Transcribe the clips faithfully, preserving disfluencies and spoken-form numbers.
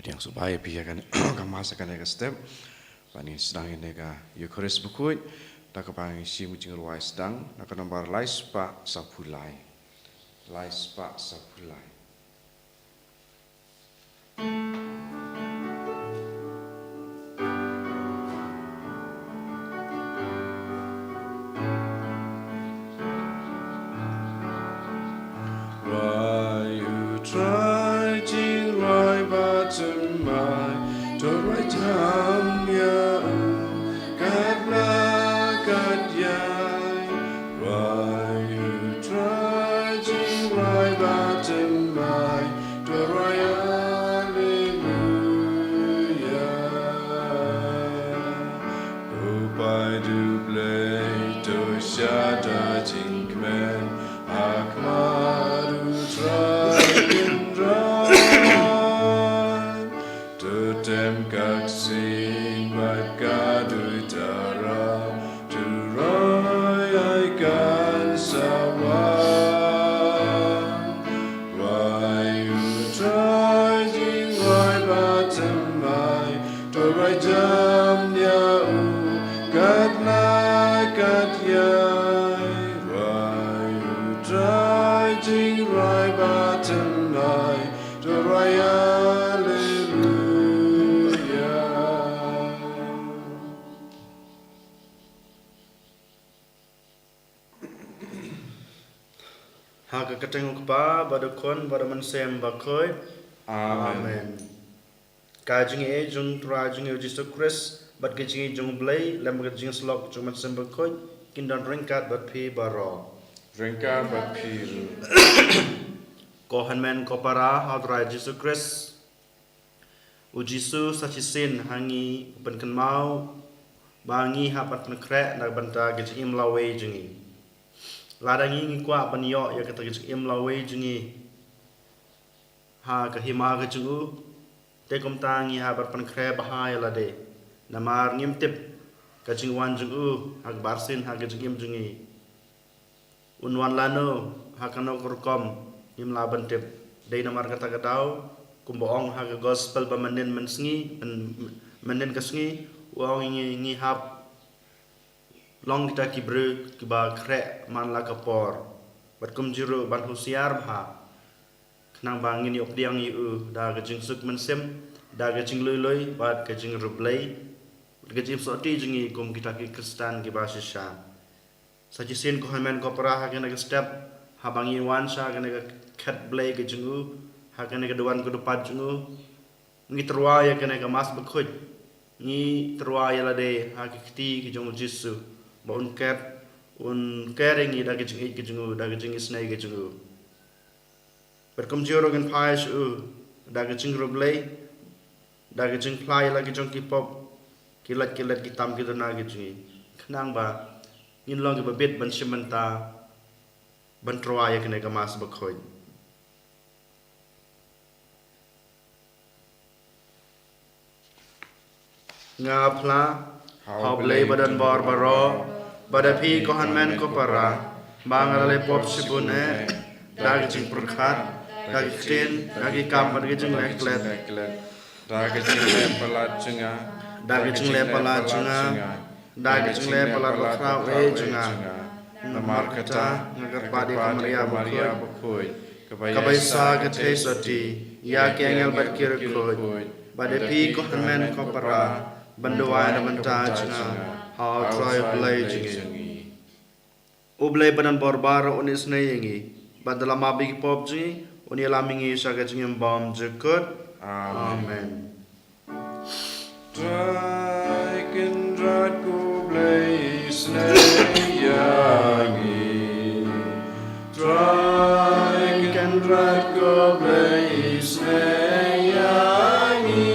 Pdiang sngewbha ïa phi ha kane ka mass ha kane ka step. Ba ngin sdang ïa kane ka Eucharist bakhuid da kaba ngin shim ka jingrwai sdang na ka nombar lai spah saphew lai. Lai spah saphew lai. Rwai, U Trai, jingrwai bad thymmai, to rwai jam ïa u katba kat ïai. Rwai, U Trai, jingrwai bad thymmai, to rwai Alleluia. U Blei, U Blei, to shad da jingkmen ha khmat U Trai Kynrad. To tem ka ksing bad ka duitara, to roi ai kan sawa. Rwai, U Trai, jingrwai bad thymmai, to rwai jam ïa u katba kat ïai. Rwai, U Trai, jingrwai bad thymmai, to rwai Alleluia. Ha ka kyrteng U Kpa, bad U Khun, bad U Mynsiem Bakhuid. Amen. Amen. Ka jingïeit jong U Trai jong ngi U Jisu Khrist, bad ka jingïeit jong U Blei, lem bad ka jingïasyllok jong U Mynsiem Bakhuid, kin don ryngkat bad phi baroh. Ryngkat bad phi ruh. Ko hynmen ko para ha U Trai Jisu Khrist. U Jisu sa shisien ha ngi u pynkynmaw ba ngi hap ban pynkhreh na ka bynta ka jingim lawei jong ngi. Lada ngi ngi kwah ban ïoh ïa kata ka jingim lawei jong ngi ha ka hima ka jong u, te kumta ngi hap ban pynkhreh bha ïa lade. Namar ngim tip ka jingwan jong u ha kaba arsien ha ka jingim jong ngi. Un wan lano ha kano ka rukom ngim lah ban tip. Dei namar kata ka daw, kumba ong ha ka gospel ba mynnin mynsngi, myn-, mynnin ka sngi, u ong ngi, ngi hap long kita ki briew kiba khreh man la ka por. Bad kumjuh ruh ban husiar bha. Khnang ba ngin ïoh pdiang ïa u da ka jingsuk mynsiem, da ka jinglui lui, bad ka jingriewblei, bad ka jingsotti jong ngi kum kita ki Khristan kiba shisha. Sa shisien ko hynmen ko para ha kane ka step, haba ngi wan sha kane ka khet blei ka jong u, ha kane ka duwan ka dupat jong u, ngi tyrwa ïa kane ka Mass bakhuid, ngi tyrwa ïa lade ha ka kti ka jong u Jisu, ba un ker, un ker ïa ngi da ka jingïeit ka jong u, da ka jingisynei ka jong u. Bad kumjuh ruh ngin phai sha u da ka jingriewblei, da ka jingphla ïa la ki jong ki pop, ki lait ki lait ki tam ki duna ki jong ngi. Khnang ba ngin long kiba bit ban shim bynta ban tyrwa ïa kane ka Mass bakhuid. Nga phla ha U Blei ba don bor baroh, bad ha phi ko hynmen ko para, ba nga la leh pop shibun eh, da ka jingpyrkhat, da ka ktien, da ki kam, bad ka jingleh klet. Da ka jingleh palat jong nga, da ka jingleh palat jong nga, da ka jingleh palat bakhraw eh jong nga. Namar kata nga kyrpad ïa ka Maria bakhuid, kaba ïaishah ka theisotti ïa ki angel bad ki riewkhuid, bad ïa phi ko hynmen ko para, ban duwai na ka bynta jong nga ha U Trai U Blei jong ngi. U Blei ba don bor baroh un isynei ïa ngi, bad da la map ïa ki pop jong ngi, un ïalam ïa ngi sha ka jingim bymjukut. Amen. Trai Kynrad ko Blei isynei ïa ngi. Trai Kynrad ko Blei isynei ïa ngi.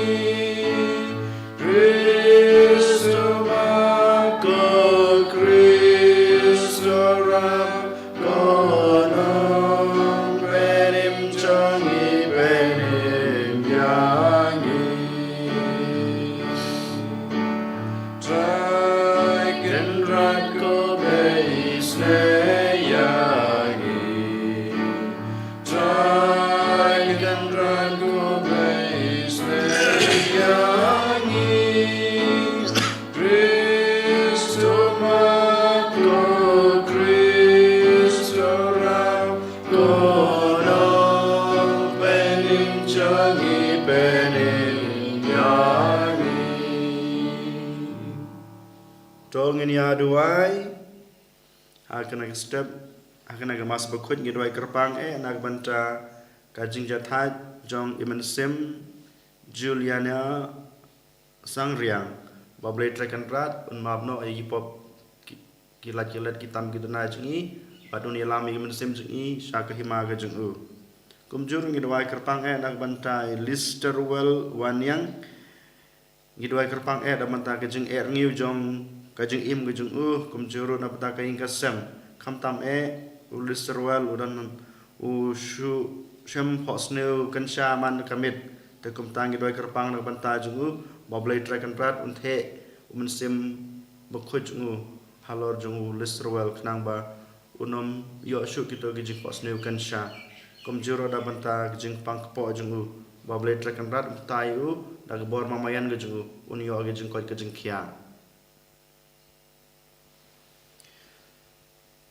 Khrist u map ko, Khrist u rap ko, nongpynim jong ngi pynim ïa ngi. Trai Kynrad ko Ïa duwai ha kane ka step, ha kane ka Mass Bakhuid ngi duwai kyrpang eh na ka bynta ka jingjahthait jong i Mynsiem Juliana Sangriang, ba U Blei Trai Kynrad un map noh ïa ki pop, ki, ki lait ki let, ki tam ki duna jong ngi, bad un ïalam ïa ki mynsiem jong ngi sha ka hima ka jong u. Kumjuh ruh ngi duwai kyrpang eh na ka bynta i Listerwell Wanniang, ngi duwai kyrpang eh na ka bynta ka jingeh rngiew jong ka jingim ka jong u, kumjuh ruh na ka bynta ka ïing ka sem. Khamtam eh u Listerwell u don u shu shem phohsniew kynsha man ka miet. Te kumta ngi duwai kyrpang na ka bynta jong u, ba U Blei Trai Kynrad un theh u Mynsiem Bakhuid jong u halor jong u Listerwell, khnang ba un ym ïoh shuh kito ki jingphohsniew kynsha. Kumjuh ruh na ka bynta ka jingpang kpoh jong u, ba U Blei Trai Kynrad un batai ïa u da ka bor mamaïan ka jong u, un ïoh ka jingkoit ka jingkhiah.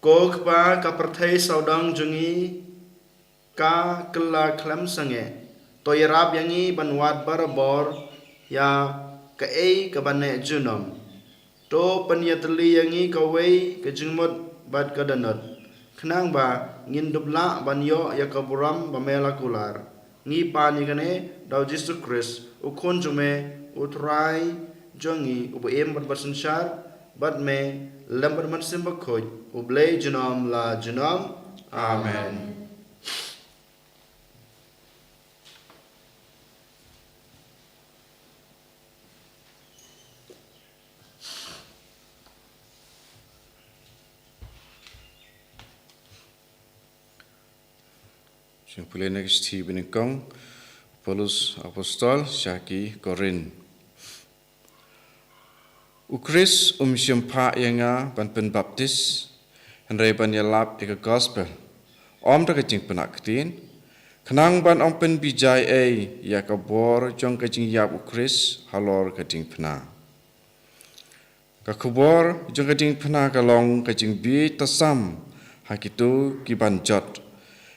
Ko Kpa, ka pyrthei sawdong jong ngi ka kylla khlem sangeh. To ïarap ïa ngi ban wad barabor ïa kaei kaba neh junom. To pynïatylli ïa ngi kawei ka jingmut bad ka dohnud, khnang ba ngin dup lah ban ïoh ïa ka burom ba me la kular. Ngi pan ïa kane da u Jisu Khrist, u Khun jong me, u Trai jong ngi, uba im bad ba synshar bad me lem bad u Mynsiem Bakhuid, U Blei junom la junom. Amen. Jingpule na ka shithi banyngkong u Paulus Apostol sha ki Korinth. U Khrist um shim phah ïa nga ban pynbaptis, hynrei ban ïalap ïa ka gospel, ym da ka jingpynah ktien, khnang ban ym pynbijai ei ïa ka bor jong ka jingïap u Khrist halor ka diengphna. Ka khubor jong ka diengphna ka long ka jingbieit tasam ha kito ki ban jot,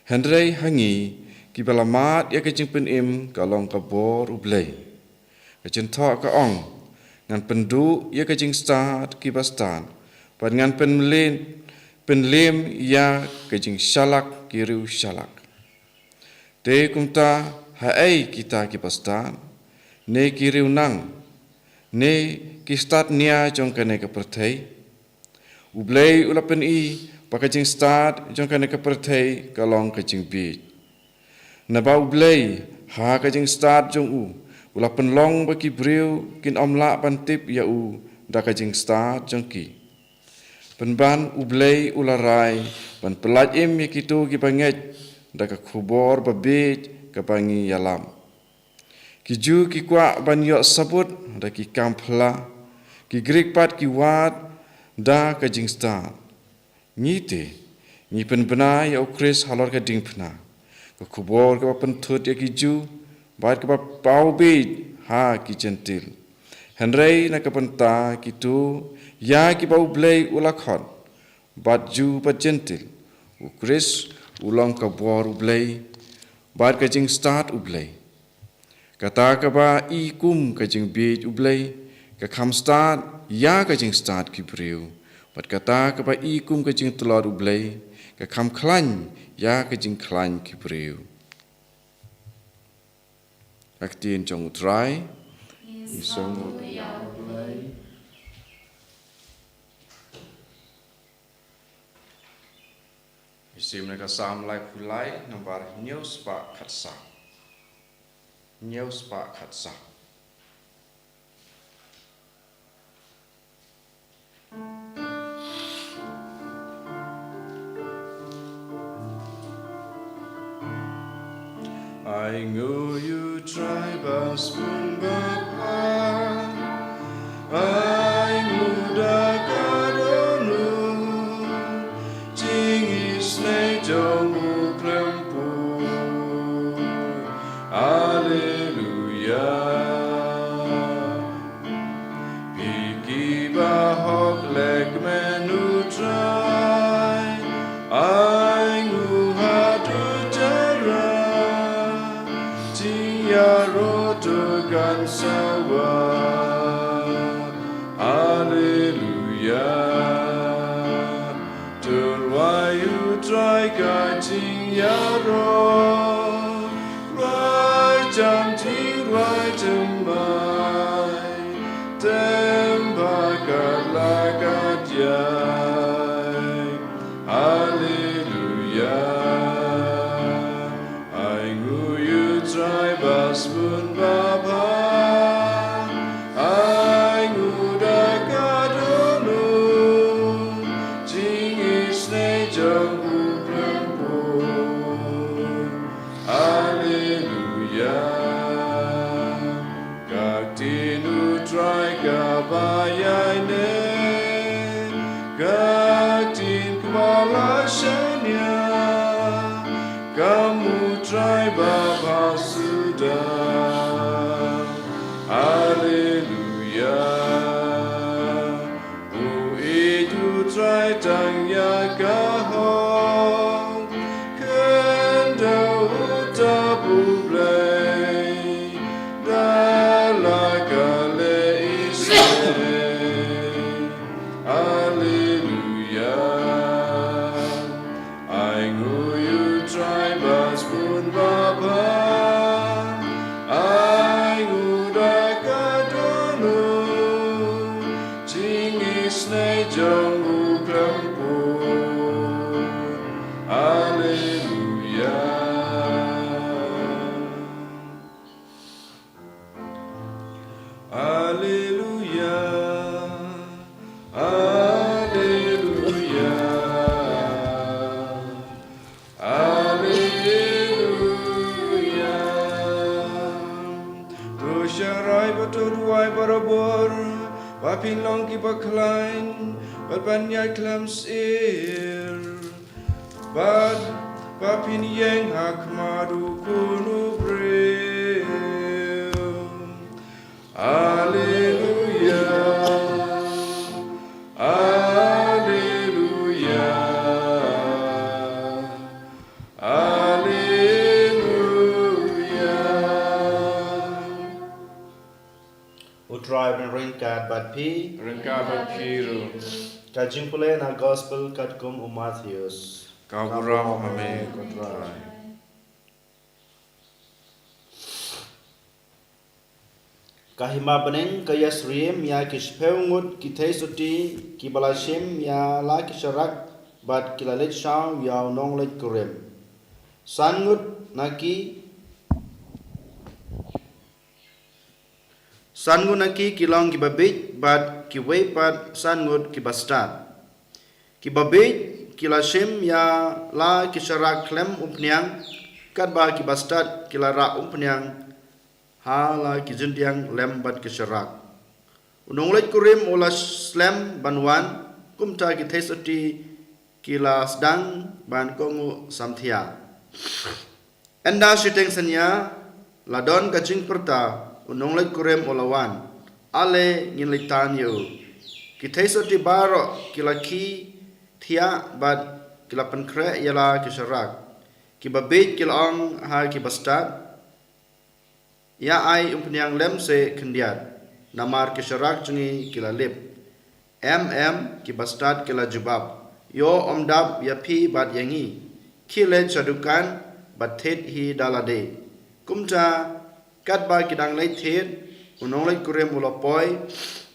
hynrei ha ngi kiba la mad ïa ka jingpynim ka long ka bor U Blei. Ka jingthoh ka ong, ngan pynduh ïa ka jingstad kiba stad, bad ngan pynlem, pynlem ïa ka jingshalak ki riewshalak. Te kumta, haei kita kiba stad, ne ki riew nang, ne ki stad nia jong kane ka pyrthei? U Blei u la pyni ba ka jingstad jong kane ka pyrthei ka long ka jingbieit. Naba U Blei, ha ka jingstad jong u, u la pynlong ba ki briew kin ym lah ban tip ïa u da ka jingstad jong ki. Pynban U Blei u la rai ban pyllait im ïa kito kiba ngeit da ka khubor babieit kaba ngi ïalam. Ki Jiw ki kwah ban ïoh sabut da ki kam phylla, ki Grik pat ki wad da ka jingstad. Ngi te, ngi pynbna ïa u Khrist halor ka diengphna, ka khubor kaba pynthut ïa ki Jiw bad kaba paw bieit ha ki Jentil. Hynrei na ka bynta kito ïa kiba U Blei u la khot, bad Jiw bad Jentil, u Khrist u long ka bor U Blei bad ka jingstad U Blei. Kata kaba i kum ka jingbieit U Blei ka kham stad ïa ka jingstad ki briew, bad kata kaba i kum ka jingtlot U Blei ka kham khlaiñ ïa ka jingkhlaiñ ki briew. Ka ktien jong U Trai. Ngi sngewbha ïa U Blei. Ngi sim na ka Salm laiphew lai, nambar hynñiew spah khatsaw. Hynñiew spah khatsaw. Ai nguh ïa U Trai ba sbun ba phai. Ai nguh da ka dohnud, jingisynei jong u khlem poi. Haleluya. Phi kiba hok leh kmen U Trai, ai nguh haduh jara, jingïaroh to gan sawa. Haleluya. Ka jingïaroh, ruh jam jingruh jam mai, tem ba ka la ka jai. Haleluya. Ai nguh ïa u Trai ba sbun ba bha. Ai nguh da ka dohnud, jingisynei jong u khlem pud. Haleluya. Ka ktien u Trai kaba ïaineh, ka ktien kaba la shaniah, kam u Trai ba bha suda. Haleluya. U ïeit u Trai tang ïa ka hok, khyndew u tap u Blei, da la ka leh isynei. Haleluya. Ai nguh ïa u Trai ba sbun ba bha. Ai nguh da ka dohnud, jingisynei jong u khlem pud. Haleluya. Haleluya. Haleluya. Haleluya. To sharai bad to duwai barabor, ba phin long kiba khlaiñ bad ban ïaid khlem syier, bad ba phin ïeng ha khmat u Khun u briew. Haleluya. Haleluya. Haleluya. U Trai un ryngkat bad phi. Ryngkat bad phi ruh. Ka jingpule na gospel katkum u Mathaios. Ka burom ha me ko Trai. Ka hima bneng ka ïasyriem ïa ki shiphew ngut ki theisotti kiba la shim ïa la ki sharak bad ki la leit shaw ïa u nongleit kurim. San ngut na ki San ngut na ki ki long kiba bieit bad kiwei pat san ngut kiba stad. Kiba bieit ki la shim ïa la ki sharak khlem umphniang, katba kiba stad ki la rah umphniang ha la ki jingdiang lem bad ki sharak. U nongleit kurim u la slem ban wan, kumta ki theisotti ki la sdang ban kohnguh samthiah. Ynda shiteng synñia la don ka jingpyrta, u nongleit kurim u la wan. Ale ngin leit tan ïa u. Ki theisotti baroh ki la khie thiah bad ki la pynkhreh ïa la ki sharak. Kiba bieit ki la ong ha kiba stad, ïa ai umphniang lem seh khyndiat, namar ki sharak jong ngi ki la lip. Em em, kiba stad ki la jubab, ïoh ym dap ïa phi bad ïa ngi. Khie leit sha dukan bad thied hi da lade. Kumta katba ki dang leit thied, u nongleit kurim u la poi,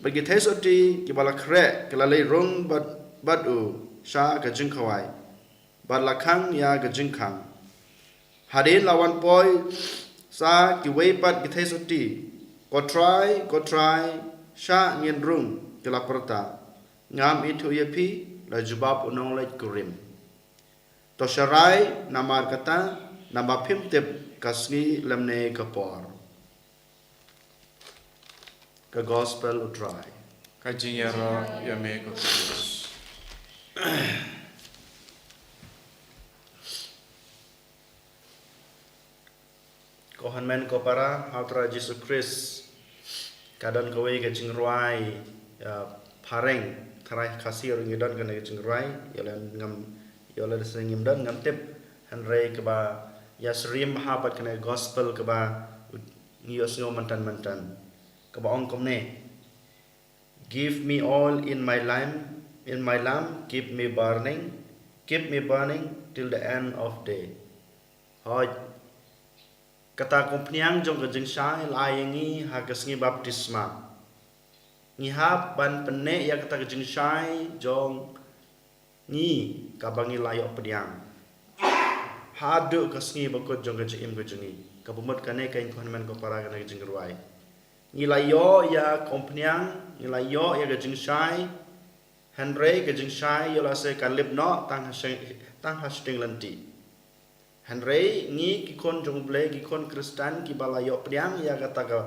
bad ki theisotti kiba la khreh ki la leit rung bad, bad u sha ka jingkhawai, bad la khang ïa ka jingkhang. Hadien la wan poi sa kiwei pat ki theisotti, Ko Trai, ko Trai, shah ngin rung, ki la pyrta. Ngam ithuh ïa phi, la jubab u nongleit kurim. To sharai namar kata, naba phim tip ka sngi lymne ka por. Ka gospel u Trai. Ka jingïaroh ïa me ko Khrist. Ko hynmen ko para ha u Trai Jisu Khrist, ka don kawei ka jingrwai, ah, phareng, tharai Khasi ruh ngi don kane ka jingrwai, ïa lade ngam, ïa lade sngewbha ngim don ngam tip, hynrei kaba ïasyriem ha pat kane ka gospel kaba ngi ïohsngew mynta mynta. Kaba ong kumne. Give me oil in my lamp, in my lamp, keep me burning, Keep me burning till the end of day. Hooid, kata ka umphniang jong ka jingshai la ai ïa ngi ha ka sngi baptisma. Ngi hap ban pynneh ïa kata ka jingshai jong ngi kaba ngi la ïoh pdiang haduh ka sngi bakut jong ka jingim ka jong ngi. Kaba mut kane ka ïing ko hynmen ko para kane ka jingrwai. Ngi la ïoh ïa ka umphniang, ngi la ïoh ïa ka jingshai. Hynrei ka jingshai ïoh lehse kan lip noh tang ha shing, tang ha shiteng lynti. Hynrei ngi ki khun jong U Blei, ki khun Khristan kiba la ïoh pdiang ïa kata ka,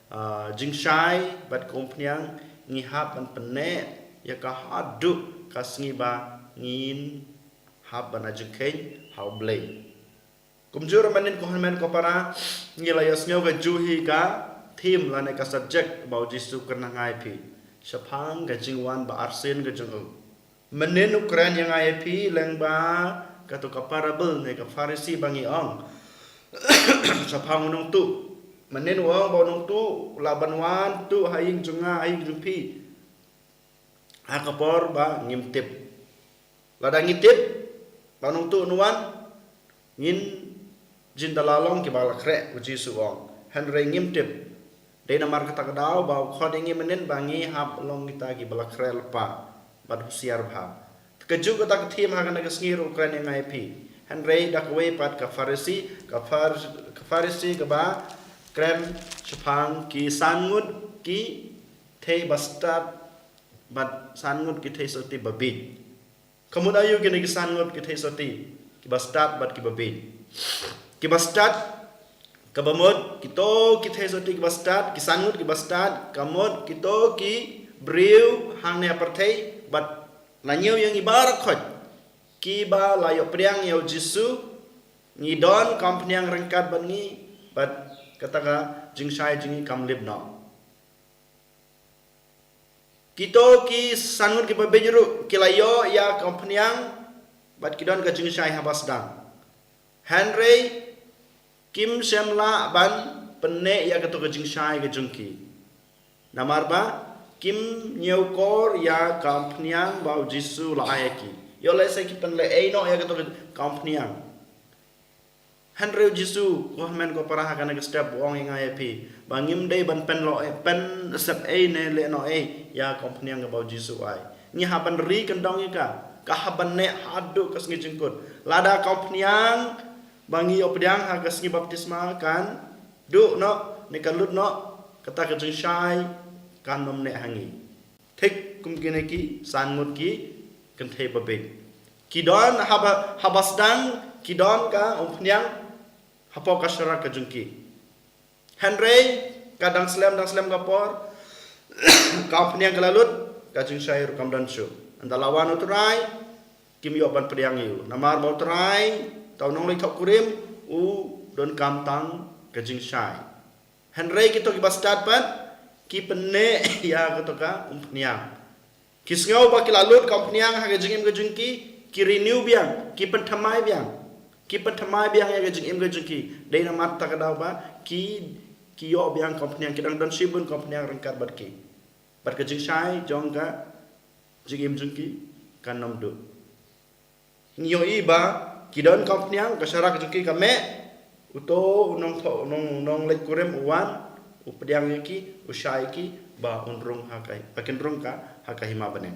ah, jingshai bad ka umphniang, ngi hap ban pynneh ïa ka haduh ka sngi ba ngin hap ban ai jingkheiñ ha U Blei. Kumjuh ruh mynnin ko hynmen ko para, ngi la ïohsngew kajuh hi ka theme lane ka subject ba U Jisu u kren ha nga ïa phi shaphang ka jingwan ba arsien ka jong u. Mynnin u kren ïa nga ïa phi lyngba kato ka parable ne ka parisi ba ngi ong shaphang u nongtuh. Mynnin u ong ba u nongtuh u lah ban wan tuh ha ïing jong nga, ha ïing jong phi, ha ka por ba ngim tip. Lada ngi tip ba u nongtuh un wan, ngin jin da la long kiba la khreh, U Jisu u ong. Hynrei ngim tip. Dei namar kata ka daw ba u khot ïa ngi mynnin ba ngi hap long kita kiba la khreh lypa bad husiar bha. Kajuh kata ka theme ha kane ka sngi ruh u kren ïa nga ïa phi. Hynrei da kawei pat ka parisi, ka par-, ka parisi kaba kren shaphang ki san ngut ki thei ba stad bad san ngut ki thei sotti ba bieit. Ka mut aïu kine ki san ngut ki thei sotti kiba stad bad kiba bieit? Kiba stad, kaba mut kito ki thei sotti kiba stad, ki san ngut kiba stad, ka mut kito ki briew hangne ha pyrthei bad na ñiew ïa ngi baroh khoit kiba la ïoh pdiang ïa U Jisu, ngi don ka umphniang ryngkat bad ngi, bad kata ka jingshai jong ngi kam lip noh. Kito ki san ngut kiba bieit ruh ki la ïoh ïa ka umphniang bad ki don ka jingshai haba sdang. Hynrei kim shym lah ban pynneh ïa kato ka jingshai ka jong ki. Namar ba kim ñiewkor ïa ka umphniang ba U Jisu u la ai ïa ki. Ïoh lehse ki pynleh ei noh ïa kato ka umphniang. Hynrei U Jisu, ko hynmen ko para, ha kane ka step u ong ïa nga ïa phi ba ngim dei ban pynlong ei, pynsep ei ne leh noh ei ïa ka umphniang kaba U Jisu u ai. Ngi hap ban ri kyndong ïa ka, ka hap ban neh haduh ka sngi jingkut. Lada ka umphniang ba ngi ïoh pdiang ha ka sngi baptisma kan duh noh ne kan lut noh, kata ka jingshai kan ym neh ha ngi. Thik kum kine ki san ngut ki kynthei ba bieit. Ki don haba, haba sdang, ki don ka umphniang hapoh ka sharak ka jong ki. Hynrei ka dang slem, dang slem ka por, ka umphniang ka la lut, ka jingshai ruh kam don shuh. Ynda la wan U Trai, kim ïoh ban pdiang ïa u. Namar ba U Trai, uta u nongleit thoh kurim, u donkam tang ka jingshai. Hynrei kito kiba stad pat ki pynneh ïa kato ka umphniang. Ki sngew ba ki la lut ka umphniang ha ka jingim ka jong ki, ki renew biang, ki pynthymmai biang. Ki pynthymmai biang ïa ka jingim ka jong ki. Dei namar kata ka daw ba ki, ki ïoh biang ka umphniang, ki dang don shibun ka umphniang ryngkat bad ki. Bad ka jingshai jong ka jingim jong ki kan ym duh. Ngi ïohi ba ki don ka umphniang, ka sharak jong ki ka meh, uto u nongthoh, u nong, u nongleit kurim u wan, u pdiang ïa ki, u shai ïa ki ba un rung ha ka, ba kin rung ka ha ka hima bneng.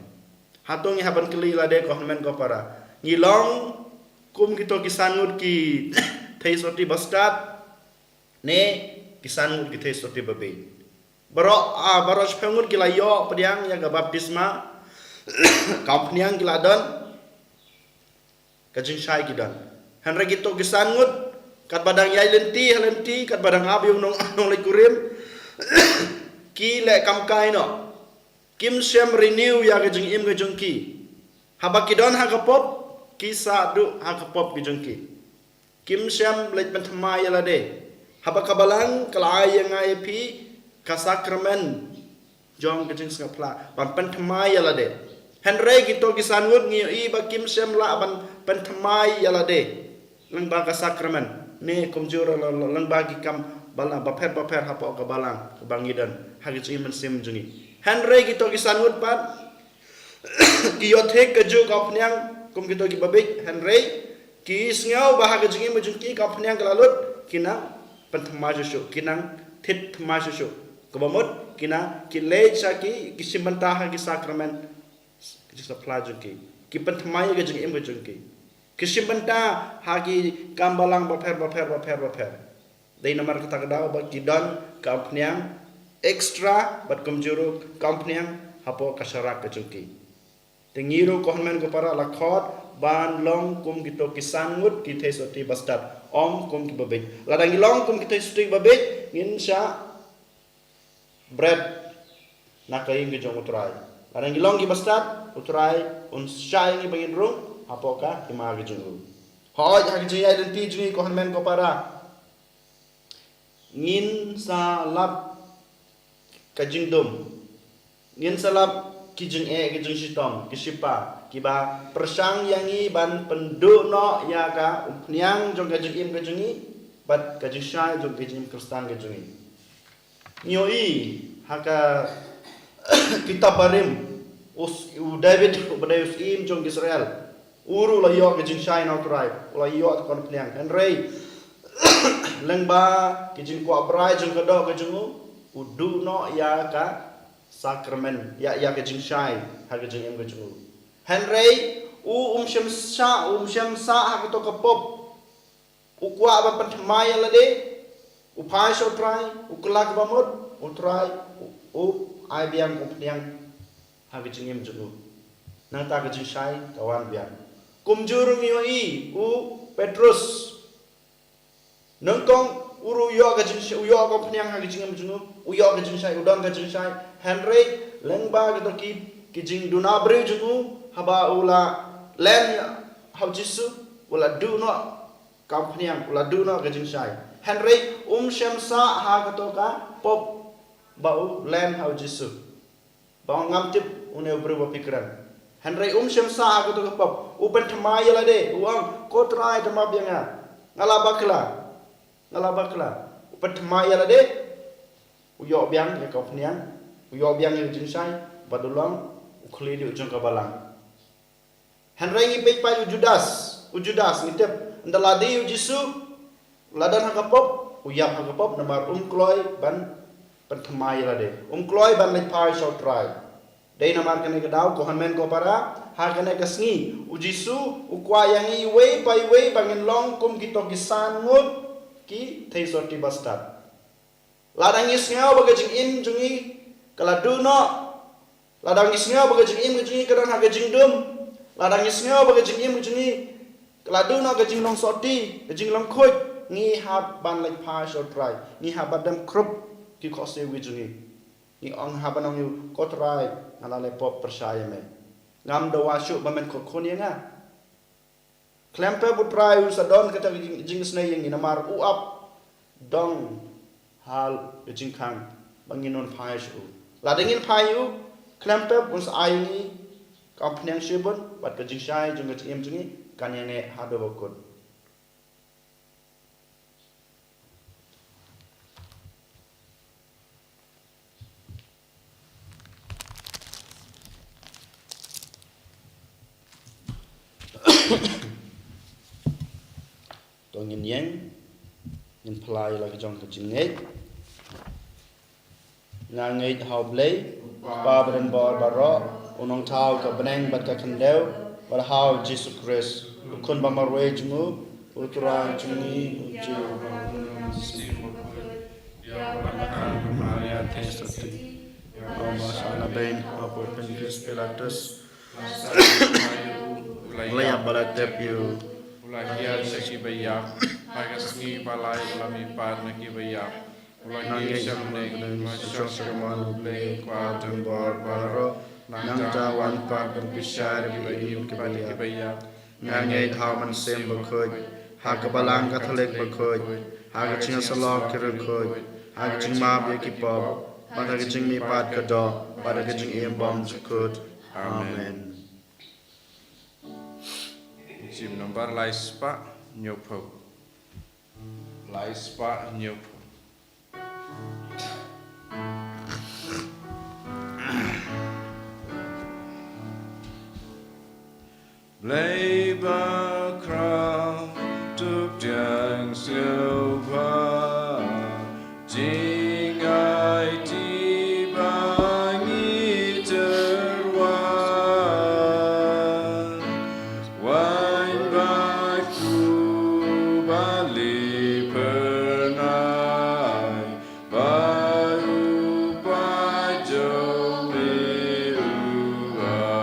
Hato ngi hap ban kylli lade ko hynmen ko para, ngi long kum kito ki san ngut ki thei sotti ba stad, ne ki san ngut ki thei sotti ba bieit? Baroh, ah, baroh shiphew ngut ki la ïoh pdiang ïa ka baptisma, ka umphniang ki la don, ka jingshai ki don. Hynrei kito ki san ngut, katba dang ïaid lynti ha lynti, katba dang ap ïa u nong, nongleit kurim, ki leh kam kai noh. Kim shym renew ïa ka jingim ka jong ki. Haba ki don ha ka pop, ki sah duh ha ka pop ka jong ki. Kim shym leit pynthymmai ïa lade. Haba ka Balang ka la ai ïa nga ïa phi ka sakramen jong ka jingsngewphylla ban pynthymmai ïa lade. Hynrei kito ki san ngut ngi ïohi ba kim shym lah ban pynthymmai ïa lade lyngba ka sakramen, ne kumjuh ruh lyngba ki kam ba la, bapher bapher hapoh ka Balang kaba ngi don ha ka jingim mynsiem jong ngi. Hynrei kito ki san ngut pat ki ïoh thik kajuh ka umphniang, kum kito kiba bieit, hynrei ki sngew ba ha ka jingim ka jong ki ka umphniang ka la lut, ki nang pynthymmai shuh shuh, ki nang thied thymmai shuh shuh. Kaba mut ki nang, ki leit sha ki, ki shim bynta ha ki sakramen, ki jingsaphla jong ki, ki pynthymmai ïa ka jingim ka jong ki, ki shim bynta ha ki kam balang bapher bapher bapher bapher. Dei namar kata ka daw ba ki don ka umphniang extra, bad kumjuh ruh ka umphniang hapoh ka sharak ka jong ki. Te ngi ruh ko hynmen ko para la khot ban long kum kito ki san ngut ki theisotti bastad, ym kum kiba bieit. Lada ngi long kum ki theisotti ba bieit, ngin shah bret na ka ïing ka jong U Trai. Lada ngi long ki bastad, U Trai un shah ïa ngi ba ngin rung hapoh ka hima ka jong u. Hooid, ha ka jingïaid lynti jong ngi ko hynmen ko para, ngin sa lap ka jingdum. Ngin sa lap ki jingeh, ki jingshitom, ki shipa kiba pyrshang ïa ngi ban pynduh noh ïa ka umphniang jong ka jingim ka jong ngi bad ka jingshai jong ka jingim Khristan ka jong ngi. Ngi ïohi ha ka kitab Barim, u s-, u David, uba dei u syiem jong Israel, u ruh u la ïoh ka jingshai na U Trai, u la ïoh ka umphniang. Hynrei lyngba ki jingkwah brai jong ka doh ka jong u, u duh noh ïa ka sakramen, ïa, ïa ka jingshai ha ka jingim ka jong u. Hynrei u um shym sah, u um shym sah ha kato ka pop. U kwah ban pynthymmai ïa lade, u phai sha U Trai, u kylla kaba mut, U Trai u, u ai biang ka umphniang ha ka jingim jong u. Nangta ka jingshai ka wan biang. Kumjuh ruh ngi ïohi u Petrus. Nyngkong u ruh u ïoh ka jingshai, u ïoh ka umphniang ha ka jingim jong u, u ïoh ka jingshai, u don ka jingshai. Hynrei lyngba kito ki, ki jingduna briew jong u, haba u la len ha U Jisu, u la duh noh ka umphniang, u la duh noh ka jingshai. Hynrei um shym sah ha kato ka pop ba u len ha U Jisu. Ba ngam tip une u briew ba phi kren. Hynrei um shym sah ha kato ka pop. U pynthymmai ïa lade, u ong, "Ko Trai, to map ïa nga. Nga la bakla. Nga la bakla." U pynthymmai ïa lade, u ïoh biang ïa ka umphniang, u ïoh biang ïa ka jingshai, bad u long u khlieh jong ka balang. Hynrei ngi peit pat u Judas, u Judas ngi tip, ynda la die ïa U Jisu, la don ha ka pop, u ïap ha ka pop namar um kloi ban pynthymmai ïa lade. Um kloi ban leit phai sha U Trai. Dei namar kane ka daw ko hynmen ko para, ha kane ka sngi, U Jisu u kwah ïa ngi iwei pa iwei ba ngin long kum kito ki san ngut ki theisotti bastad. Lada ngi sngew ba ka jingim jong ngi ka la duh noh, lada ngi sngew ba ka jingim ka jong ngi ka don ha ka jingdum, lada ngi sngew ba ka jingim ka jong ngi ka la duh noh, ka jinglong sotti, ka jinglong khuid, ngi hap ban leit phai sha U Trai, ngi hap ban dem khrup ki khohsiew ki jong ngi. Ngi ong, hap ban ong ïa u, "Ko Trai, nga la leh pop pyrshah ïa me. Ngam dawa shuh ba men kyrkhu ïa nga." Khlem pep U Trai un sa don kata ka jing, jingisynei ïa ngi namar u ap dong ha ka jingkhang ba ngin ym phai sha u. Lada ngin phai ïa u, khlem pep un sa ai ïa ngi ka umphniang shibun, bad ka jingshai jong ka jingim jong ngi kan ïa ngi haduh ba kut. To ngin ïeng, ngin phla ïa la ka jong ka jingngeit. Nga ngeit ha U Blei, U Kpa badonbor baroh, U Nongthaw ka bneng bad ka khyndew, bad ha U Jisu Khrist, U Khun ba marwei jong U, U Trai jong ngi, U Jisu. Ïa u ba la kha na ka Maria Theisotti, ïa u ba shah na beiñ ha u Pontius Pilatus, u la ïap bad la tep ïa u, u la hiar sha ki ba ïap, ha ka sngi ba lai u la mihpat na ki ba ïap. Nga ngeit ha U Blei, U Kpa, U Kpa badonbor baroh, nangta u wan pat ban bishar ïa kiba im bad ïa kiba ïap. Nga ngeit ha U Mynsiem Bakhuid, ha ka Balang Katholik bakhuid, ha ka jingïasyllok ki riewkhuid, ha ka jingmap ïa ki pop, bad ha ka jingmihpat ka doh, bad ha ka jingim bymjukut. Amen. Jingim nombar lai spah hynñiewphew. Lai spah hynñiewphew. Lei ba khraw, to pdiang sngewbha, jingaiti ba ngi tyrwa, wan bad u Blei phyrnai, ba u paid jong me u ai.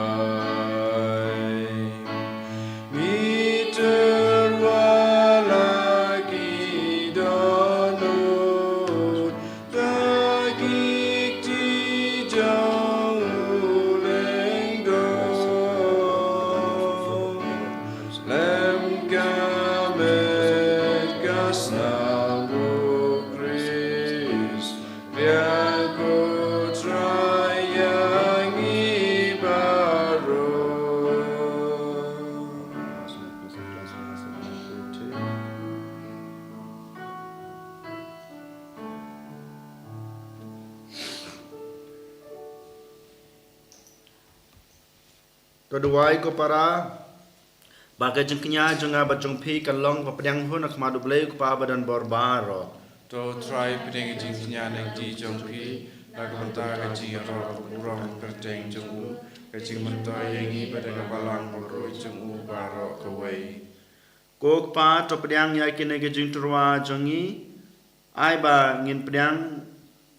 Ngi tyrwa la ki dohnud, da ki kti jong u lyngdoh. Lem ka met ka snam u Khrist, biang ko Trai ïa ngi baroh. To duwai ko para, ba ka jingkñia jong nga bad jong phi kan long ba pdiang hun ha khmat u Blei u Kpa badonbor baroh. To Trai pdiang ka jingkñia na ki jong phi, na ka bynta ka jingïaroh ka burom kyrteng jong u, ka jingmyntoi ïa ngi bad ïa ka balang bakhuid jong u baroh kawei. Ko Kpa, to pdiang ïa kine ki jingtyrwa jong ngi, ai ba ngin pdiang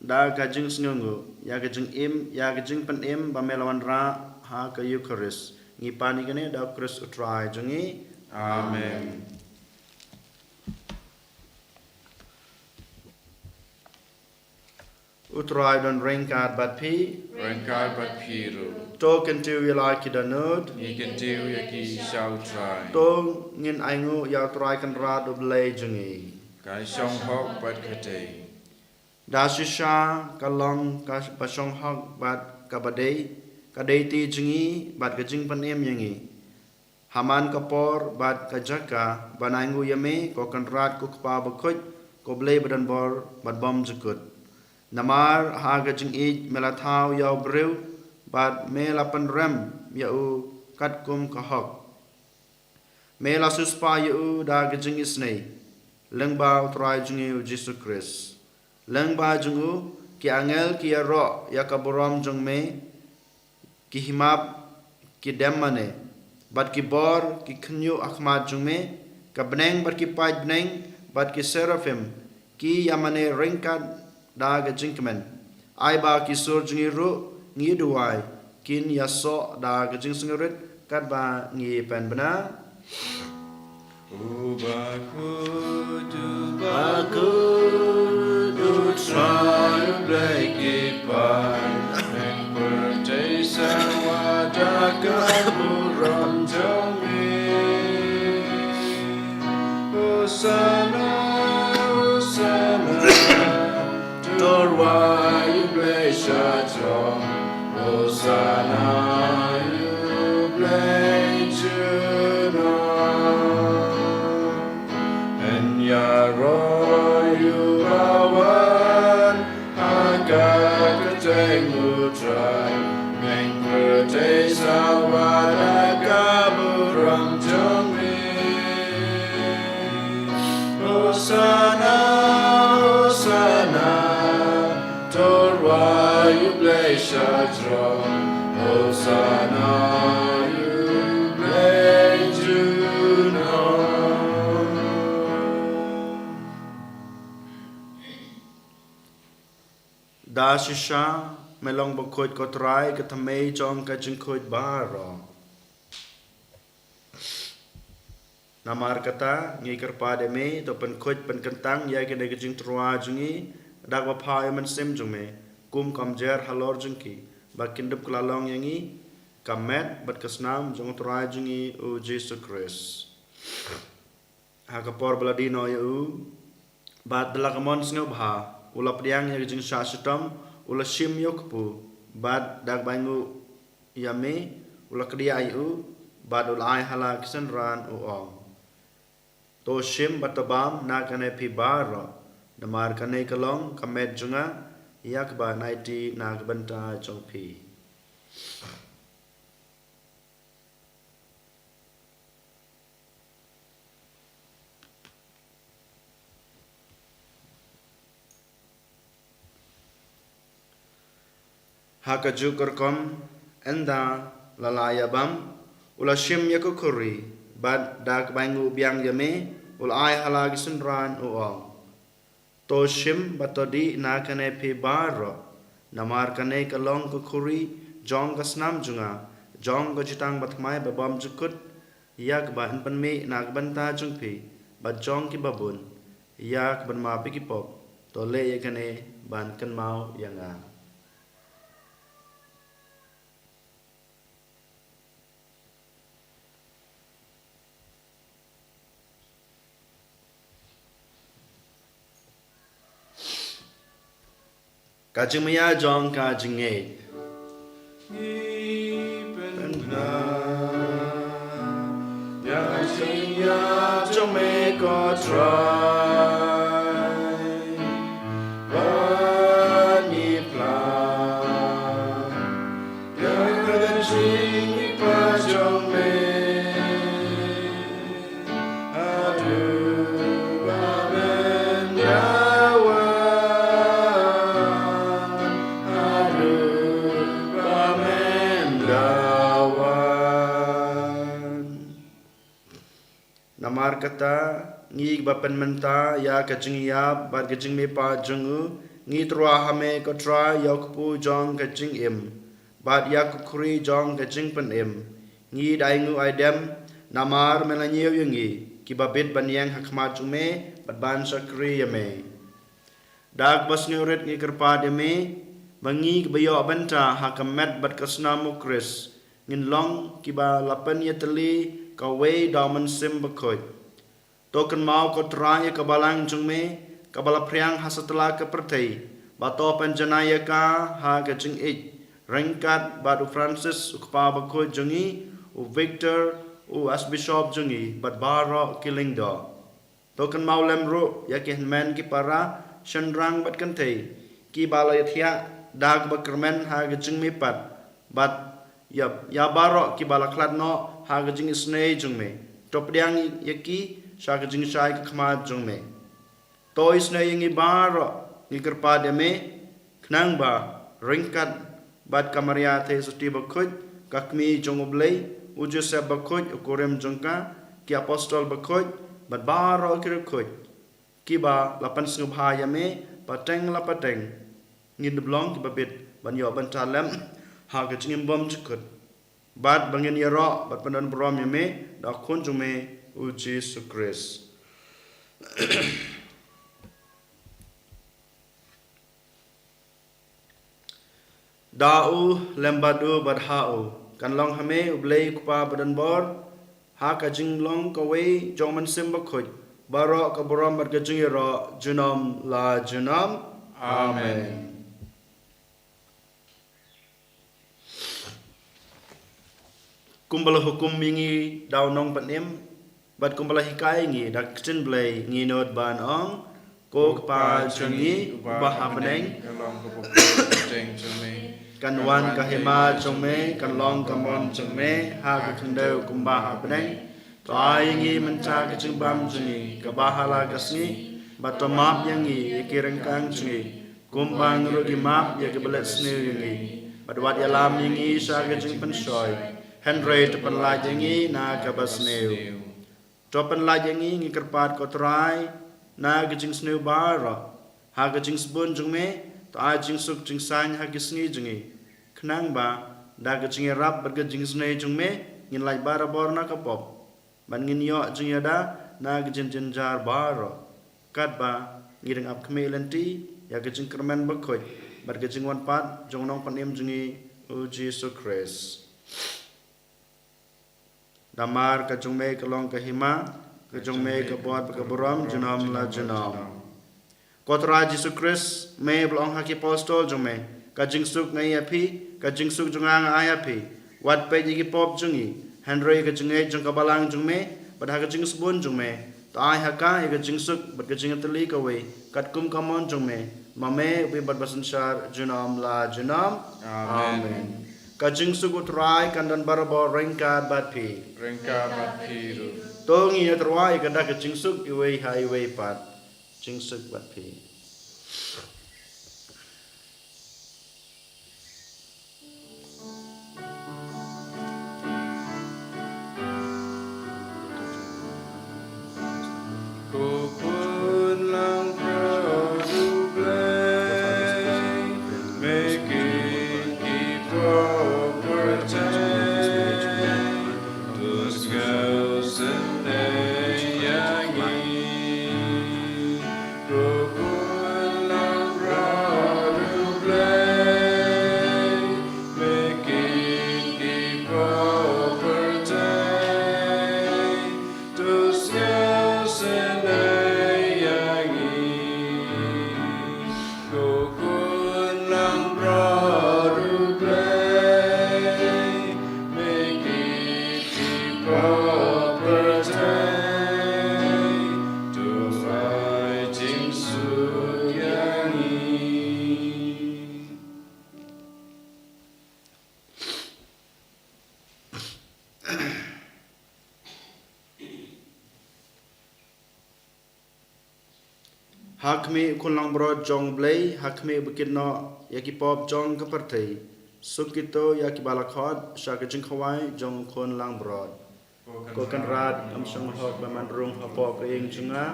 da ka jingsngewnguh ïa ka jingim, ïa ka jingpynim ba me la wanrah ha ka Eukharist. Ngi pan ïa kane da u Khrist u Trai jong ngi. Amen. U Trai don ryngkat bad phi. Ryngkat bad phi ruh. To kyntiew ïa la ki dohnud. Ngi kyntiew ïa ki sha u Trai. To ngin ainguh ïa u Trai Kynrad u Blei jong ngi. Ka shong hok bad ka dei. Da shisha ka long ka ba shong hok bad ka ba dei, ka dei ti jong ngi bad ka jingpynim ïa ngi. Ha man ka por bad ka jaka ban ainguh ïa me, ko Kynrad, ko Kpa bakhuid, ko Blei badonbor bad bymjukut. Namar ha ka jingïeit me la thaw ïa u briew bad me la pynrem ïa u katkum ka hok. Me la siewspah ïa u da ka jingisynei lyngba u Trai jong ngi u Jisu Khrist. Lyngba jong u ki angel ki ïaroh ïa ka burom jong me, ki hima, ki dem mane, bad ki bor ki khynñiuh ha khmat jong me, ka bneng bad ki paid bneng bad ki seraphim ki ïa mane ryngkat da ka jingkmen. Ai ba ki sur jong ngi ruh, ngi duwai, kin ïasoh da ka jingsngewrit katba ngi pynbna. U bakhuid, u bakhuid, u Trai u Blei ki paid, ïing pyrthei sawa da ka burom jong me. Hosana, Hosana, to rwai ïa u Blei sha jrong. Hosana ïa u Blei junom. Yn ïaroh ïa u bawan ha ka kyrteng u Trai, ïing pyrthei sawa da ka burom jong me. Hosana, Hosana, to rwai ïa u Blei sha jrong. Hosana ïa u Blei junom. Da shisha me long bakhuid ko Trai, ka thymmei jong ka jingkhuid baroh. Namar kata ngi kyrpad ïa me, to pynkhuid pynkyntang ïa kine ki jingtyrwa jong ngi da kaba pha ïa u Mynsiem jong me, kum ka umjer halor jong ki, ba kin dup kylla long ïa ngi ka met bad ka snam jong u Trai jong ngi u Jisu Khrist. Ha ka por ba la die noh ïa u, bad da la ka mon sngewbha, u la pdiang ïa ka jingshah shitom, u la shim ïa u kpu, bad da kaba ainguh ïa me, u la kdiah ïa u, bad u la ai ha la ki synran, u ong: To shim bad to bam na kane phi baroh, namar kane ka long ka met jong nga, ïa kaba yn aiti na ka bynta jong phi. Ha kajuh ka rukom, ynda la lah ïa bam, u la shim ïa ka khuri, bad da kaba ainguh biang ïa me, u la ai ha la ki synran, u ong: To shim bad to dih na kane phi baroh, namar kane ka long ka khuri jong ka snam jong nga, jong ka jutang bathymmai ba bymjukut, ïa kaba yn pynmih na ka bynta jong phi bad jong kiba bun, ïa ka ban map ïa ki pop. To leh ïa kane ban kynmaw ïa nga. Ka jingmih jong ka jingngeit. Ngi pynbna ïa ka jingïap jong me ko Trai, bad ngi phlang ïa ka jingmihpat jong me. Haduh ba men da wan, haduh ba men da wan. Namar kata, ngi kiba pynmynta ïa ka jingïap bad ka jingmihpat jong u, ngi tyrwa ha me ko Trai ïa u kpu jong ka jingim, bad ïa ka khuri jong ka jingpynim. Ngi da ainguh aidem, namar me la ñiew ïa ngi, kiba bit ban ïeng ha khmat jong me, bad ban shakri ïa me. Da kaba sngewrit ngi kyrpad ïa me, ba ngi kiba ïoh bynta ha ka met bad ka snam u Khrist, ngin long kiba la pynïatylli kawei da u Mynsiem Bakhuid. To kynmaw ko Trai ïa ka balang jong me, kaba la phriang ha satlak ka pyrthei, bad to pynjanai ïa ka ha ka jingïeit, ryngkat bad u Francis u kpa bakhuid jong ngi, u Victor u Archbishop jong ngi, bad baroh ki lyngdoh. To kynmaw lem ruh ïa ki hynmen ki para, shynrang bad kynthei, kiba la ïathiah da kaba kyrmen ha ka jingmihpat, bad ïa, ïa baroh kiba la khlad noh ha ka jingisynei jong me. To pdiang ïa ki sha ka jingshai ka khmat jong me. To isynei ïa ngi baroh, ngi kyrpad ïa me, khnang ba, ryngkat bad ka Maria Theisotti bakhuid, ka kmie jong u Blei, u Joseph bakhuid, u kurim jong ka, ki apostol bakhuid, bad baroh ki riewkhuid, kiba la pynsngewbha ïa me pateng la pateng, ngin ym long kiba bit ban ïoh bynta lem ha ka jingim bymjukut. Bad ba ngin ïaroh bad pyndonburom ïa me da u Khun jong me u Jisu Khrist. Da u, lem bad u, bad ha u, kan long ha me u Blei u Kpa badonbor, ha ka jinglong kawei jong u Mynsiem Bakhuid, baroh ka burom bad ka jingïaroh junom la junom. Amen. Amen. Kumba la hukum ïa ngi da u Nongpynim, bad kumba la hikai ïa ngi da ka ktien Blei, ngi nud ban ong: Ko Kpa jong ngi uba ha bneng, ka long ka burom jong me. Kan wan ka hima jong me, kan long ka mon jong me ha ka khyndew kumba ha bneng. To ai ïa ngi mynta ka jingbam jong ngi kaba ha la ka sngi, bad to map ïa ngi ïa ki ryngkang jong ngi, kumba ngi ruh ngi map ïa kiba leh sniew ïa ngi. Bad wat ïalam ïa ngi sha ka jingpynshoi, hynrei to pynlait ïa ngi na kaba sniew. To pynlait ïa ngi, ngi kyrpad ko Trai, na ka jingsniew baroh. Ha ka jingsbun jong me, to ai jingsuk jingsaiñ ha ki sngi jong ngi, khnang ba da ka jingïarap bad ka jingisynei jong me, ngin lait barabor na ka pop, bad ngin ïoh jingïada na ka jingjynjar baroh, katba ngi dang ap khmih lynti ïa ka jingkyrmen bakhuid bad ka jingwan pat jong u Nongpynim jong ngi u Jisu Khrist. Namar ka jong me ka long ka hima, ka jong me ka bor bad ka burom junom la junom. Ko Trai Jisu Khrist, me ba la ong ha ki apostol jong me: Ka jingsuk nga ai ïa phi, ka jingsuk jong nga nga ai ïa phi. Wat peit ïa ki pop jong ngi, hynrei ïa ka jingngeit jong ka balang jong me, bad ha ka jingsbun jong me, to ai ha ka ïa ka jingsuk bad ka jingïatylli kawei, katkum ka mon jong me, ma me u bym bad basynshar junom la junom. Amen. Amen. Ka jingsuk u Trai kan don barabor ryngkat bad phi. Ryngkat bad phi ruh. To ngin ïatyrwa ïa ka dak ka jingsuk iwei ha iwei pat. Jingsuk bad phi. Pyrthei, to rai jingsuh ïa ngi. Ha khmih u khun langbrot jong U Blei, ha khmih ba kit noh ïa ki pop jong ka pyrthei. Suk kito ïa kiba la khot sha ka jingkhawai jong u khun langbrot. Ko Kynrad, ym shym hok ban rung hapoh ka ïing jong nga,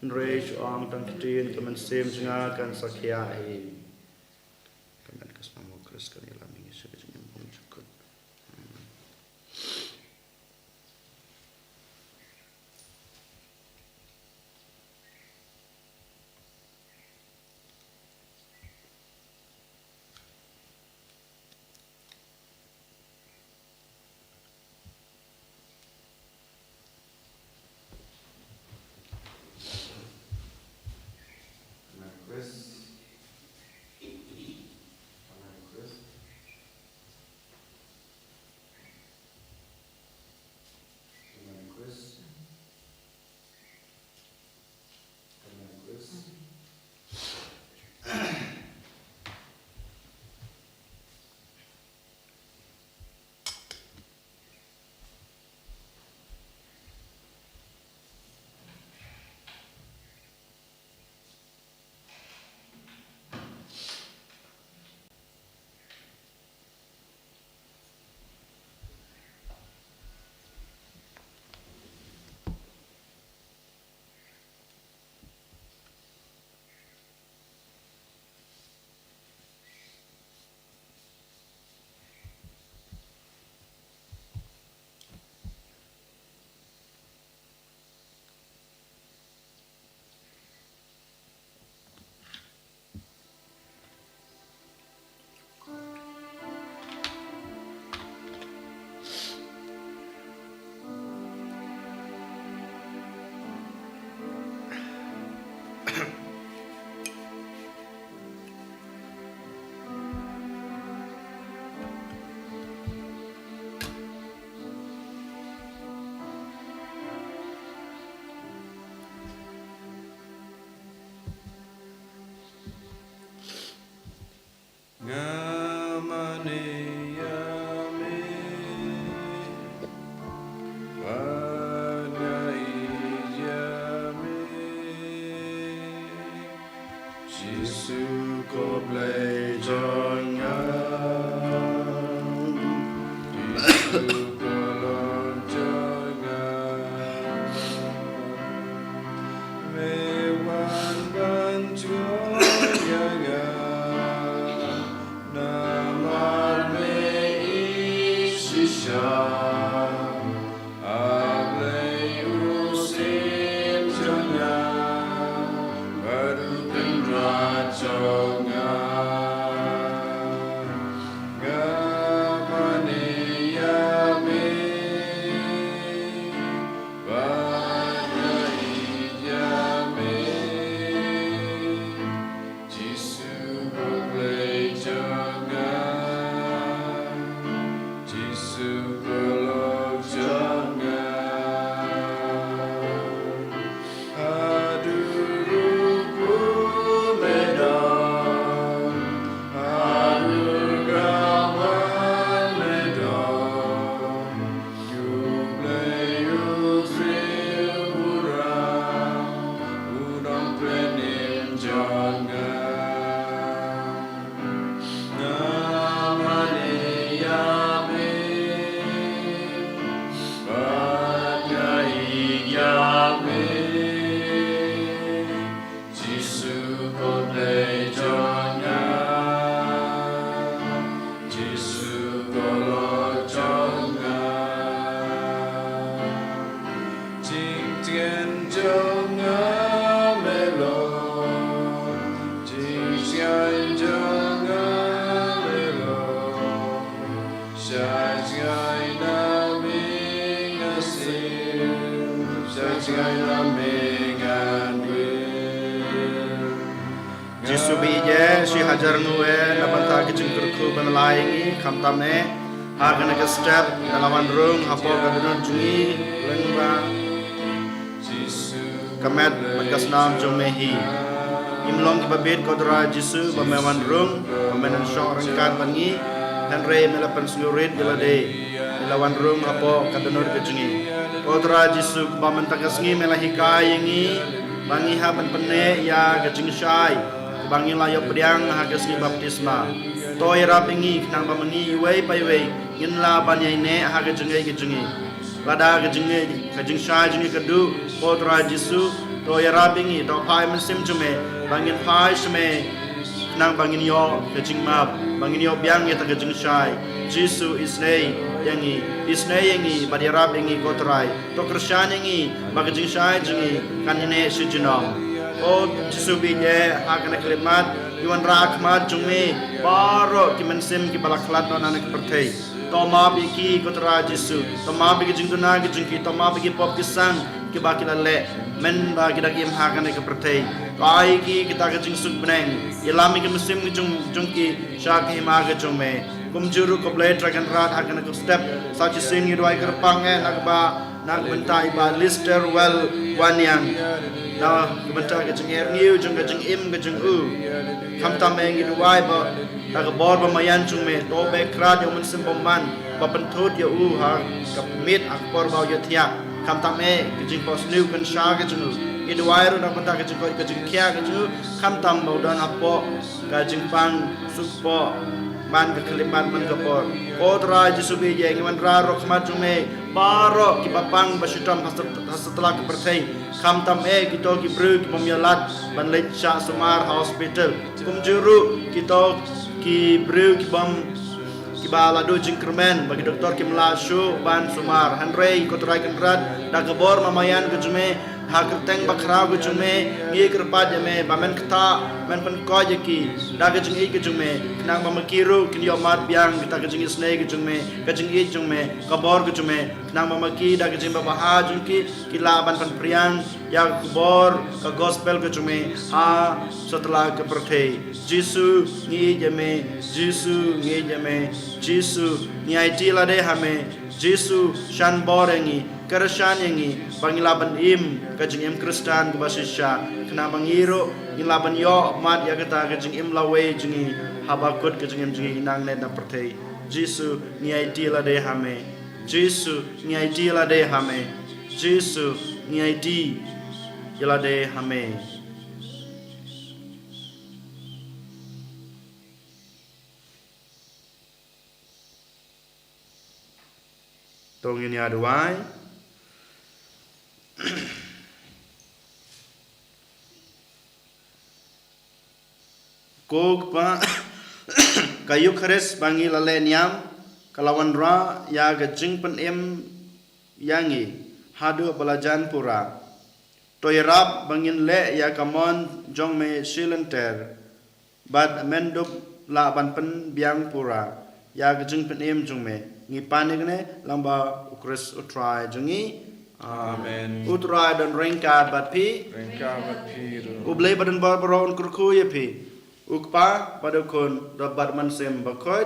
hynrei shu ong tang ka ktien, ka mynsiem jong nga kan sa khia hi. Ka met ka snam u Khrist kan ïalam ïa ngi sha ka jingim bymjukut. Nga mane ïa me, bad nga ïeit ïa me. Jisu ko Blei jong nga, Jisu ko Lord jong nga. Me wan ban jngoh ïa nga, namar me ïeit shisha. A Blei u Syiem jong nga, bad u Kynrad jong nga. Nga mane ïa me, bad nga ïeit ïa me. Jisu ko Blei jong nga, Jisu ko Lord jong nga. Haduh ruh kum me don, haduh ruh kum me don. U Blei u briew u rang, u nongpynim jong nga. Nga mane ïa me, bad nga ïeit ïa me. Jisu ko Blei jong nga, Jisu ko Lord jong nga. Jingtngen jong nga me long, jingtngen jong nga me long. Sha jngai na me ngan siew, sha jngai na me ngan wiar. Jisu ba ïeit, shi hajar nguh eh na bynta ka jingkyrkhu ba me la ai ïa ngi, khamtam eh Ha kane ka step, nga la wan rung hapoh ka dohnud jong ngi lyngba ka met bad ka snam jong me hi. Ngim long kiba bit, ko Trai Jisu, ba me wan rung, ba men ym shong ryngkat bad ngi, hynrei me la pynsngewrit ïa lade, me la wan rung hapoh ka dohnud ka jong ngi. Ko Trai Jisu, kaba mynta ka sngi me la hikai ïa ngi ba ngi hap ban pynneh ïa ka jingshai kaba ngi la ïoh pdiang ha ka sngi baptisma. To ïarap ïa ngi khnang ba ma ngi iwei pa iwei ngin lah ban ïaineh ha ka jingngeit ka jong ngi. Lada ka jingngeit, ka jingshai jong ngi ka duh, ko Trai Jisu, to ïarap ïa ngi, to phai Mynsiem jong me ba ngin phai sha me, khnang ba ngin ïoh ka jingmap, ba ngin ïoh biang ïa kata ka jingshai. Jisu, isynei ïa ngi, isynei ïa ngi bad ïarap ïa ngi, ko Trai. To kyrshan ïa ngi ba ka jingshai jong ngi kan ïaineh shi junom. Ko Jisu, bad ha kane ka khyllipmat ngi wanrah ha khmat jong me baroh ki mynsiem kiba la khlad noh na kane ka pyrthei. To map ïa ki, ko Trai Jisu. To map ïa ki jingduna ki jong ki, to map ïa ki pop ki sang kiba ki la leh mynba ki dang im ha kane ka pyrthei. To ai ïa ki kita ki jingsuk bneng. Ïalam ïa ki mynsiem ki jong, jong ki sha ka hima ka jong me. Kumjuh ruh, ko Blei Trai Kynrad, ha kane ka step sa shisien ngi duwai kyrpang eh na kaba, na ka bynta i Bah Lister Well Wanniang, na ka bynta ka jingïarap jong ka jingim ka jong u. Khamtam eh ngi duwai ba da ka bor ba maïan jong me, to beh krat ïa u Mynsiem Bakhuid ba pynthut ïa u ha ka miet ha ka por ba u ïathiah. Khamtam eh ka jingphohsniew kynsha ka jong u. Ngi duwai ruh na ka bynta ka jingkoit ka jingkhiah ka jong u, khamtam ba u don hapoh ka jingpang suk poh man ka khyllipmat man ka por. Ko Trai Jisu, bad ngi wanrah ruh ha khmat jong me baroh kiba pang ba shitom ha sat-, ha satlak ka pyrthei. Khamtam eh kito ki briew ki bym ïalait ban leit shah sumar ha hospital. Kumjuh ruh kito ki briew ki bym, kiba la duh jingkyrmen ba ki doktor kim lah shuh ban sumar. Hynrei ko Trai Kynrad, da ka bor ba maïan ka jong me, ha ka kyrteng ba khraw ka jong me, ngi kyrpad ïa me ba men ktah, men pynkoit ïa ki da ka jingïeit ka jong me, khnang ba ma ki ruh kin ïoh mad biang kita ka jingisynei ka jong me, ka jingïeit jong me, ka bor ka jong me, khnang ba ma ki da ka jingbha bha jong ki, ki lah ban pynphriang ïa ka bor ka gospel ka jong me ha satlak ka pyrthei. Jisu, ngi ïeit ïa me. Jisu, ngi ïeit ïa me. Jisu, ngi aiti lade ha me. Jisu, shan bor ïa ngi, kyrshan ïa ngi ba ngi lah ban im ka jingim Khristan kaba shisha, khnang ba ngi ruh ngin lah ban ïoh mad ïa kata ka jingim lawei jong ngi haba kut ka jingim jong ngi nangne na pyrthei. Jisu, ngi aiti lade ha me. Jisu, ngi aiti lade ha me. Jisu, ngi aiti ïa lade ha me. To ngin ïa duwai. Ko Kpa, ka Eukharist ba ngi la leh niam ka la wanrah ïa ka jingpynim ïa ngi haduh ba la jan pura. To ïarap ba ngin leh ïa ka mon jong me shi lynter, bad men dup lah ban pynbiang pura ïa ka jingpynim jong me. Ngi pan ïa kane lyngba U Khrist U Trai jong ngi. Amen. U Trai don ryngkat bad phi. Ryngkat bad phi ruh. U Blei ba don bor baroh un kyrkhu ïa phi. U Kpa bad U Khun bad U Mynsiem Bakhuid.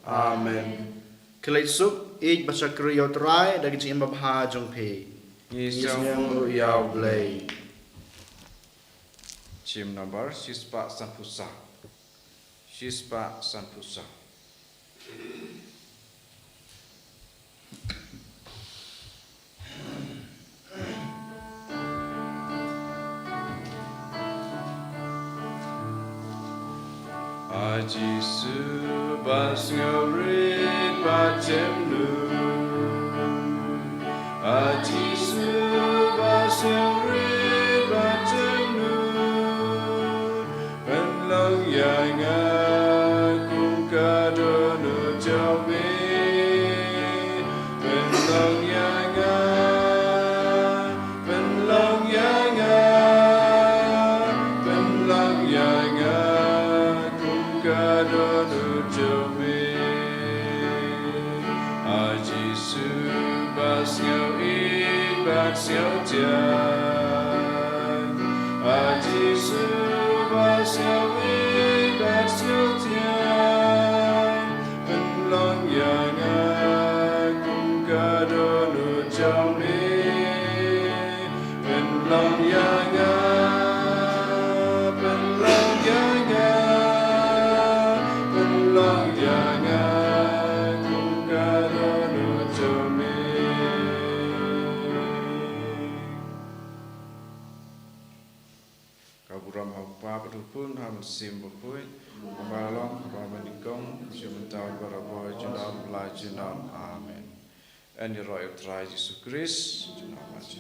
Amen. Khlem suk, ïeit bad shakri ïa U Trai da ka jingim babha jong phi. Ngi sngewbha ïa U Blei. Chim number shispah sanphew saw. Shispah sanphew saw. A Jisu ba sngewrit bad jemnud. A Jisu ba sngewrit bad jemnud. Pynlong ïa nga kum ka dohnud jong me. Pynlong ïa nga, pynlong ïa nga, pynlong ïa nga kum ka dohnud jong me. A Jisu ba sngewïeit bad sngewtian. A Jisu ba sngewïeit bad sngewtian. Pynlong ïa nga, Pynlong ïa nga, pynlong ïa nga, pynlong ïa nga, kum ka dohnud jong me. Ka burom ha u Kpa bad u Khun, ha u Mynsiem Bakhuid, kumba long, kumba mynnyngkong, kumjuh mynta, barabor, junom la junom. Amen. Yn ïaroh ïa u Trai Jisu Krist, junom la junom.